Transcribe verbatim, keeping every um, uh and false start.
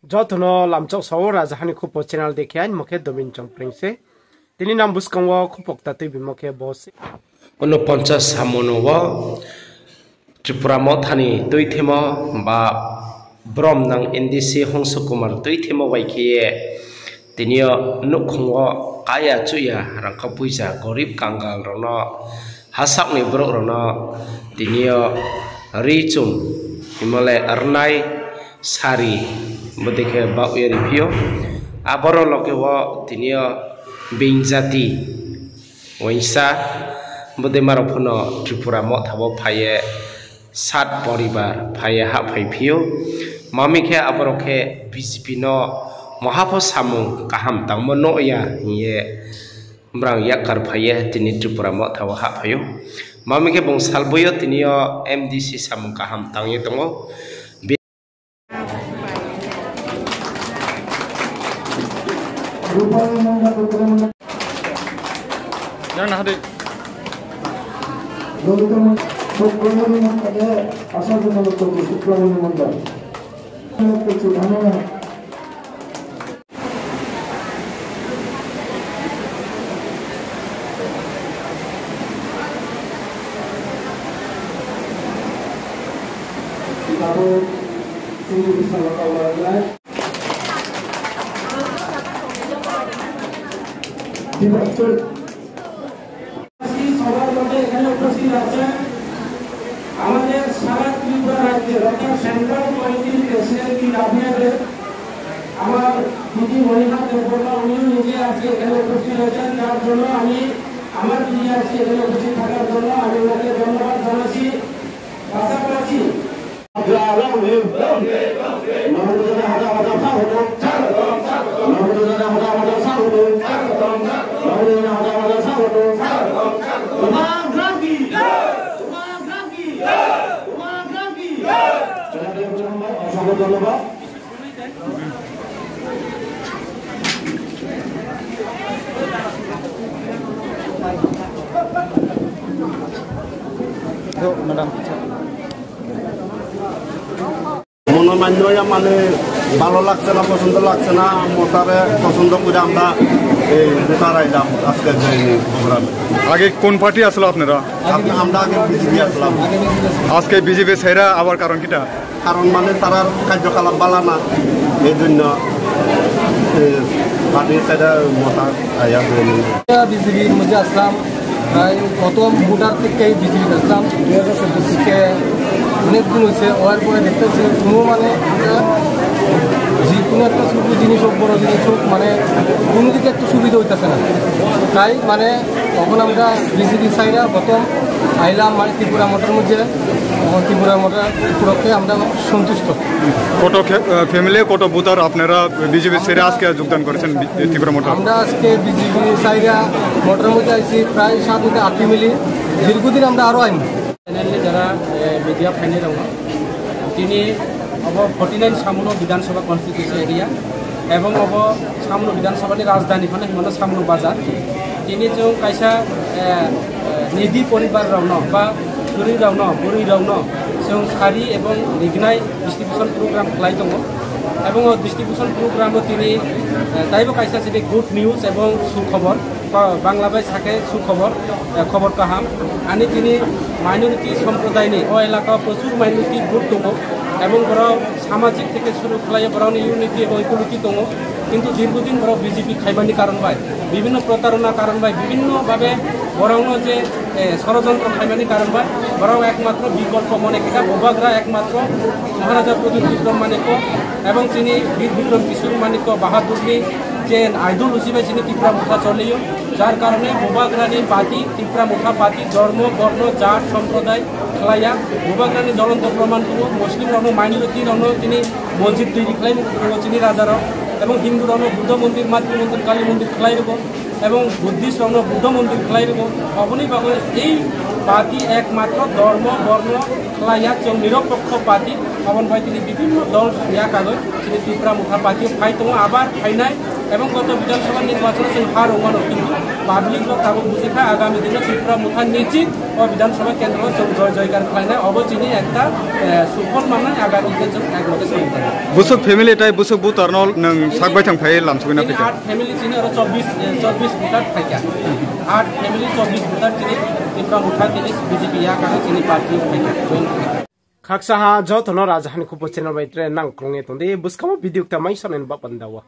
Joto no lamchok sao Rajaha ni Khupo channel dekhe, aini mo khe Domin Chongpreng se. Tini nang buskang wo khupo kta tuibimo khe bo se. Unoponchas samono wo Tripura Motha ni tuithemo ba brom nang N D C Hongso Kumar tuithemo bai khe ye tini yo nouhkhong wo kaya chuya rangkha puisa gorib kangal rao no, hasak ni brouh rao no tini yo ri chum himale rnai sari bodei khe baoh ye riphi ou. Aboro loge wo tini yo being jati uaingsa bodei ma rao pho no Tripura Motha wo phai ye sat poribar phai ye hahphaiphi ou. Mami khe aboro khe B J P no maha pho samung kaham tangmo nuh ya hing ye brang yakkar phai ye tini Tripura Motha wo hahphai ou. Mami khe bung salboi yo tini yo M D C samung kaham tang ye tong ou. Yang nah di. সবার মধ্যে এখানে উপস্থিত আছেন আমাদের সারা ত্রিপুরা রাজ্যের অর্থাৎ সেন্ট্রাল কমিটির president in অ্যাফেয়ার্সের আমার দিদি মণিমা দেববর্মা, উনিও নিজে আজকে এখানে উপস্থিত হয়েছেন, যার জন্য আমি আমার দিদি আজকে এখানে উপস্থিত থাকার জন্য আমি ওনাকে ধন্যবাদ জানাচ্ছি। পাশাপাশি Mono manya ya mane ভালো লাগছে না, পছন্দ লাগছে না, মোতারে পছন্দ করে আমরা এই মোতারাই দাম আজকে যে প্রোগ্রাম। আগে কোন পার্টি আসলো আপনারা? আমরা আগে বিজেপি আসলাম। আজকে বিজেপি ছাইরা আবার কারণ কিটা? কারণ মানে তারার কার্যকলাপ ভালা না, এই জন্য পার্টি ছাইরা মোতা আয়া। বিজেপির মধ্যে আসলাম, প্রায় প্রথম ভোটার থেকে বিজেপি আসলাম। দুই হাজার চব্বিশ থেকে অনেক দিন হয়েছে, হওয়ার পরে দেখতেছি কোনো মানে আমরা যে কোনো একটা ছোট জিনিস হোক, বড় জিনিস হোক, মানে কোনো দিকে একটা সুবিধা হইতেছে না। তাই মানে তখন আমরা বিজেপি ছাইরা প্রথম আইলাম মানে ত্রিপুরা মোটর মধ্যে, তখন ত্রিপুরা মোটর উপলক্ষে আমরা সন্তুষ্ট। কত ফ্যামিলি, কত ভোটার আপনারা বিজেপি ছেড়ে আজকে যোগদান করেছেন বি-, ত্রিপুরা মোটর? আমরা আজকে বিজেপি ছাইরা মোটর মধ্যে আইছি প্রায় সাত হতে আট ফ্যামিলি। দীর্ঘদিন আমরা আরো আইমু। Channel ni যারা, এ, media phainai rao no, tini abo forty nine Samono বিধানসভা constituency area, এবং abo Samono বিধানসভা ni রাজধানী phano himano Samono bazar. Tini chung kaisa, এ, এ, নিধি পরিবার rao no ba bwrwi rao no, bwrwi rao no chung sari এবং rignai distribution program khlai tongo. এবং o distribution program o tini, এ, taibo kaisa chini good news এবং সুখবর, Bangla bai sakhe সুখবর, এ, খবর কাহাম। Ani tini minority সম্প্রদায় ni o এলাকা প্রচুর minority ভোট tongo এবং borok সামাজিক থেকে শুরু khlai borok ni unity এবং equality tongo, কিন্তু দীর্ঘদিন borok BJP khaimani karon bai, বিভিন্ন প্রতারণা কারণ bai, বিভিন্ন ভাবে borok no যে, এ, ষড়যন্ত্র khaimani karon bai borok একমাত্র বিকল্প মনে kha Bubagra একমাত্র মহারাজা প্রদ্যুৎ বিক্রম মাণিক্য এবং chini বীর বিক্রম কিশোর মাণিক্য বাহাদুর ni je ideology bai chini Tipra Motha চলে, যার কারণে Bubagra ni party, Tipra Motha party, ধর্ম, বর্ণ, জাত, সম্প্রদায় khlaiya, Bubagra ni জ্বলন্ত প্রমাণ tongo, Muslim rao no minority rao no tini মসজিদ তৈরি khlai rwgo chini raja rao, এবং হিন্দু rao no বুদ্ধ মন্দির, মাতৃ মন্দির, কালী মন্দির khlai rwgo, এবং Buddhist rao no Buddha মন্দির khlai rwgo, oboni bagwi ei party একমাত্র ধর্ম, বর্ণ khlaiya, chung নিরপেক্ষ party, oboni bai tini বিভিন্ন দল ya kagwi chini Tipra Motha party phai tongo, আবার phainai এবং গত বিধানসভা নির্বাচনে চুল হার ওমান অতি পাবলিক লোক এবং বুঝে খায় আগামী দিনে ত্রিপুরা মুঠা নিশ্চিত ও বিধানসভা কেন্দ্র চুল জয় জয়কার খাইনে অব চিনি একটা সুফল মানায় আগামী দিনে চুল এক লোকে চলতে পারে। Busuk family tai busuk voter no nung sakbai thang phai lam sugwi na phaikha? আট ফ্যামিলি চিনি আরো চব্বিশ চব্বিশ ভোটার থাকা। আট ফ্যামিলি চব্বিশ ভোটার চিনি ত্রিপুরা মুঠা চিনি বিজেপি ইয়া কারণে চিনি পার্টি থাকা। Khaksa ha joto no Raja Hani Khupo channel bai tre nang krung ye tong di, buskang wo video kta mai sonai ni ba panda wo.